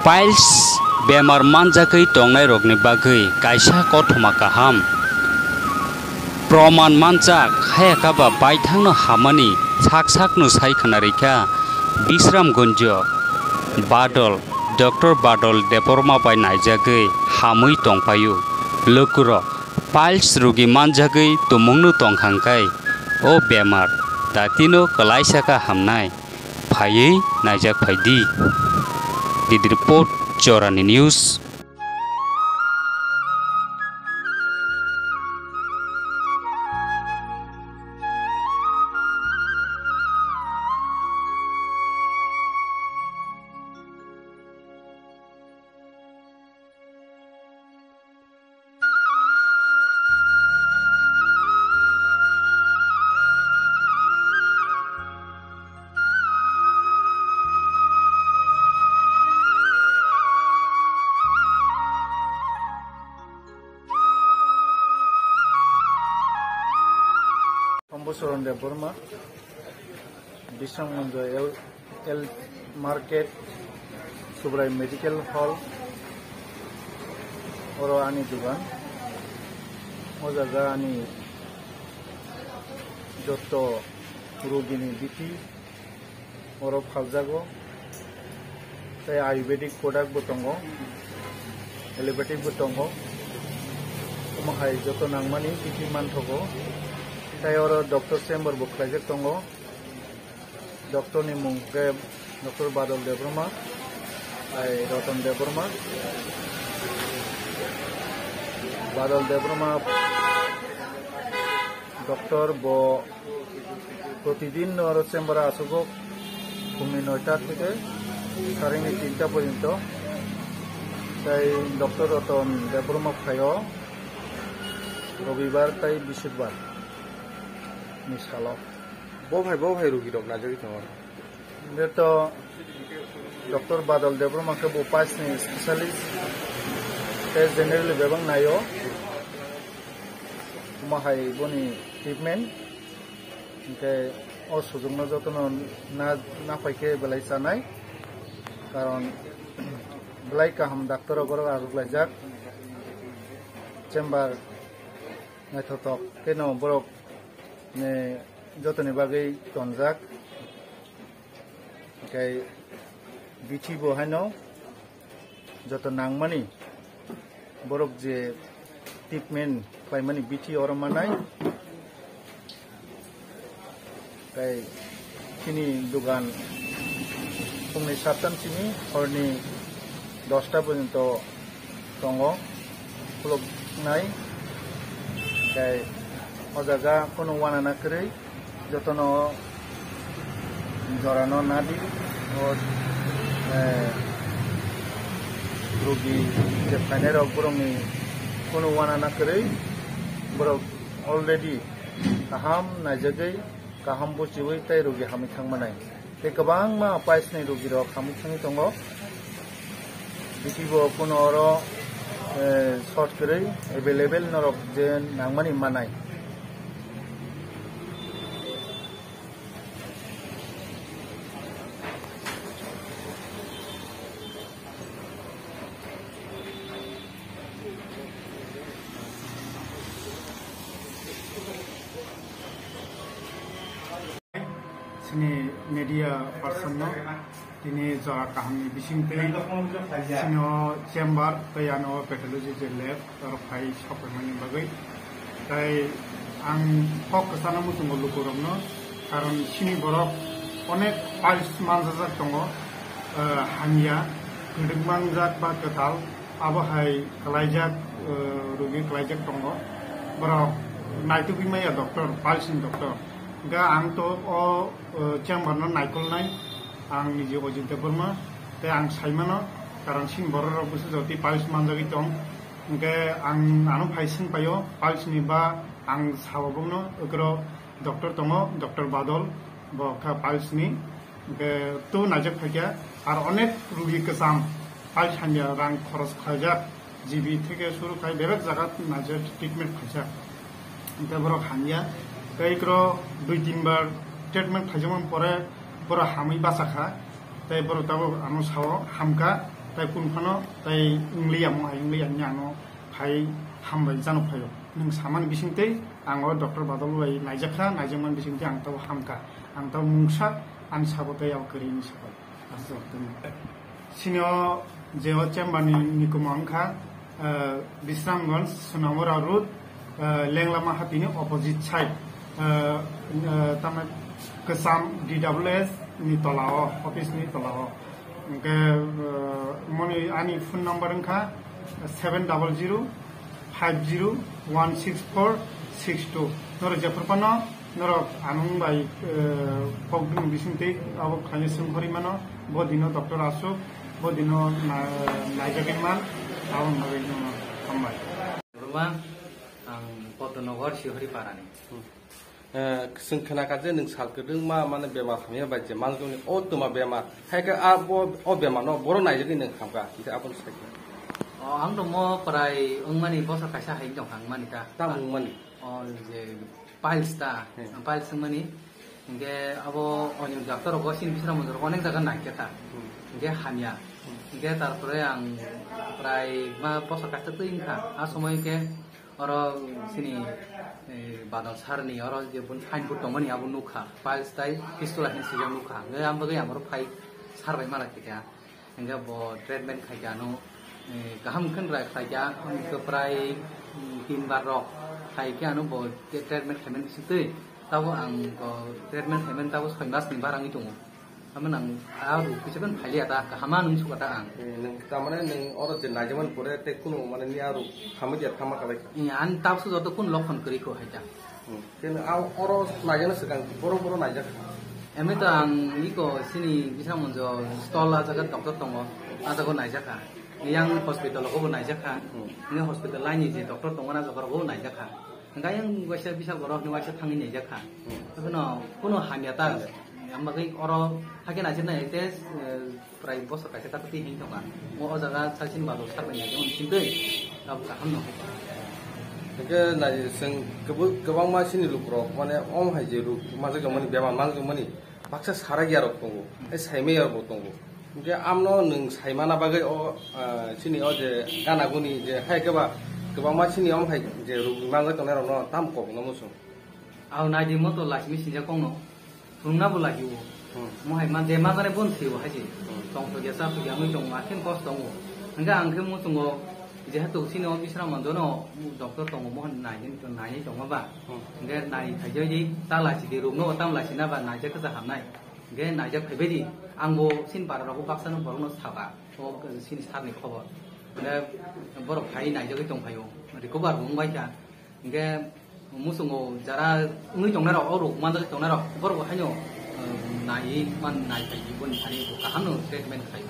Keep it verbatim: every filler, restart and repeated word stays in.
Piles bemar manjagwi tongnairokni bagwi kaisa kothoma kaham. Proman manjak, hayakaba baithangno hamani sak sakno sai khna rikha Bisramganjo Badol, Doctor Badol Debbarma bai naijagwi hamwi tongpaio. Lukurok piles rugi manjagwi tumungno tongkha hwnkhe o bemar datino kwlaisa kha hamnai. Phaiwi naijak phaidi. Didi report, Jorani News. Tombosoron Debbarma, Bisramganjo L, L Market, Subrai Medical Hall, oro ani dugan. O jaga ani jotto rugini bithi oro phaljago. Tei Ayurvedic product bo tongo, allopathic bo tongo. Omo hai joto nangmani bithi manthogo. Tei oro doctor chamber bo khlaijak tongo. Doctor ni mung khe Doctor Badal Debbarma, tei Ratan Debbarma. Badal Debbarma doctor bo protidin oro chamber o aswgo, phungni noita theke saringni tinta porjonto. Tei doctor Ratan Debbarma phaio robibar tei bisukbar ni salo. Bo phai, bo phai rugi rok najagwi tongo. Beto doctor Badal Debbarma khe bo piles ni specialist, tei generally bebak naio. Omo hai boni treatment. Hinkhe o sujukno jotono na, naphai khe belai chanai. Karon belai kaham doctor rok oro aruklaijak. Chamber naithotok kheno borok ni jotoni bagwi tonjak. Hinkhe bithi bo haino joto nangmani borok je treatment khlaimani bithi oro manai. Tei chini dugan phungni sattam simi horni dosta porjonto tongo, khuluknai. Tei o jaga kunu uanana kwrwi, jotono jorano nadi. O, eh, rugi je phainairok borokni kunu uanana kwrwi, borok already kaham naijagwi, kaham buchiwi tei rugi hamwi thangmanai. Tei kwbangma piles ni rugi rok hamwi thangwi tongo. Bithi bo kuno oro, eh, short kwrwi available norok je nangmani manai. Chini media person no tini jora kaham ni bising twi chini o chamber tei ano pathology je lab oro phai sokphaimani bagwi. Tai ang kok kwchana muchungo lukurokno, karon chini borok onek piles manjajak tongo, eh, hamya, kwdwk manjak ba kwtal, abo hai kwlaijak, eh, rugi kwlaijak tongo. Borok naitugwi maya doctor, piles ni doctor. Hwnkhe ang to o, eh, chamber no naikolnai, ang niji Ojit Debbarma, tei ang saimano, karon chini borok rok bwsajak tei piles manjagwi tong. Hwnkhe ang ano phai swng paio, piles ni ba ang sao bokno, okro doctor tongo, doctor Badol, bo kha piles ni. Hwnkhe to naijak phaikha, ar onek rugi kwcham, piles hamya rang khoros khlaijak, G B theke suru khai bebak jaga naijak treatment khaijak. Hwnkhe borok hamya, tei okro dui tin bar treatment khaijakmani pore borok hamwi bachakha, tei borok tabuk ano sao hamkha. Tai kun phano tai wngli ya mo hai wngli ya hwnwi ano phai hambai jano phaio. Nwng samani bisingtwi ang o doctor Badol bai naijakha, naijakmani bisingtwi ang tabo hamkha. Ang tabo mungsa ani sabo tei abo kwrwi ni sabo. Aswk tongwi. Sini o je o chamber ni nikomo wngkha, eh, Bisramganj, Sonamura Road, eh, Lenglama Hapini opposite side, eh, eh, tamo kwcham D W S ni tola o, office ni tola o. Hwnkhe, eh, moni ani phone number wngkha seven double zero five zero one six four six two. Norok jephru phano norok anung bai, eh, kokdwng bisingtwi abo khlaina swngkhorwi mano, bo dino doctor aswk, bo dino na-, naijagwi man, aboni bagwi no hambai. Ruma, ang Podnogar Sihori Parani. Eh, chwng khnakha je nwng sal kwdwngma mane bemar hamya bai je manjokni o twma bemar. Hai khe a bo, o bemar no boro naijagwi nwng hamkha, hwnkhe aboni sakhe. O, ang tongmo prai wngmani bosor kaisa hai tongkha wngmani ta. Tamo wngmani? O, je piles ta, Hmm. piles wngmani. Hwnkhe abo onyo doctor rogo sini bisra monjor onek jaga naikhe ta. Hmm. Hwnkhe hamya. Hmm. Hwnkhe tarpore ang prai ma bosor kaisa twi wngkha. A somoi hwnkhe oro sini, eh, Badal sir ni oro je bun sign board tongmani abo nukha, piles tai fistula hinwi swijak nukha. Hwnkhe ang bagwi ang oro phai sir bai malai khaikha. Hwnkhe bo treatment khaikha ano, eh, kaham khe rai khlaikha, hwnkhe prai, mm, tin bar rok khaikhe ano bo te-, treatment khaimani bisingtwi. Tabo ang bo treatment khaimani tabo soi mas ni barangwi tongo. Tamo nang a ruk kisa pen phailiya ta, kaham ma nung suka ta ang. Eh, nung tamane nung oro je naijaman pore te kunu mane ni a ruk hamwi dia thama kalai. Eh, an tabsu joto kun lokhon kwrwi kho hai ta. Hmm. Keno a oro naijana swkang boro boro naijak. Emi to ang iko sini bisa monjo stol a jaga doctor tongo, a jaga naijak kha. Yang hospital ko bo naijak kha. Hmm. Ni hospital laini je doctor tongo na jaga ko naijak kha. Hwnkhe ayang waisa bisa borok ni waisa thangwi naijak kha. Hmm. Abono kuno hamya ta. Hamya. Ang bagwi oro hakhe naijak nai te, eh, prai bosor kaisa kata twi hin thangkha. Mo o jaga sachin balo sarbai naijak hwn chintwi tabuk kaham no. Hwnkhe nai chwng kwbang-, kwbangma chini lukurok mane om hai je ruk manjakmani bemar manjakmani baksa sarai yarok tongo. Hai saimai yarok bo tongo. Hwnkhe amno nwng saimana bagwi o, ah, chini o je gana guni je hai khe ba kwbangma chini om hai je rugwi manjak tongnai rokno tam kok no muchung. Aw naidi moto laisimi sinjak kongno. Phunukna bo lagi o. Hmm. Mo hai man je ma jane bon thwi o hai se. Hmm. Tong thok ya cha thok ya wngwi tongo, akhen kos tongo. Hwnkhe ang khe muchungo jehetu chini o Bisram Mandono doctor tongo, mo nai nai tongma ba. Hmm. Hwnkhe nai phai jai di ta laisi di rukno tam laisi na ba naijak khe cha hamnai. Hwnkhe naijak phaibai di, ang bo chini para rok baksa no borok no saka, o chini sir ni khobor. Hwnkhe borok phai naijagwi tong phaio, recover bo wng bai kha. Hwnkhe muchungo jara wngwi tongnai rok, o rok manjagwi tongnai rok, borok bo haino, um, naiwi man nai phai di, boni thani bo kaham no treatment khai.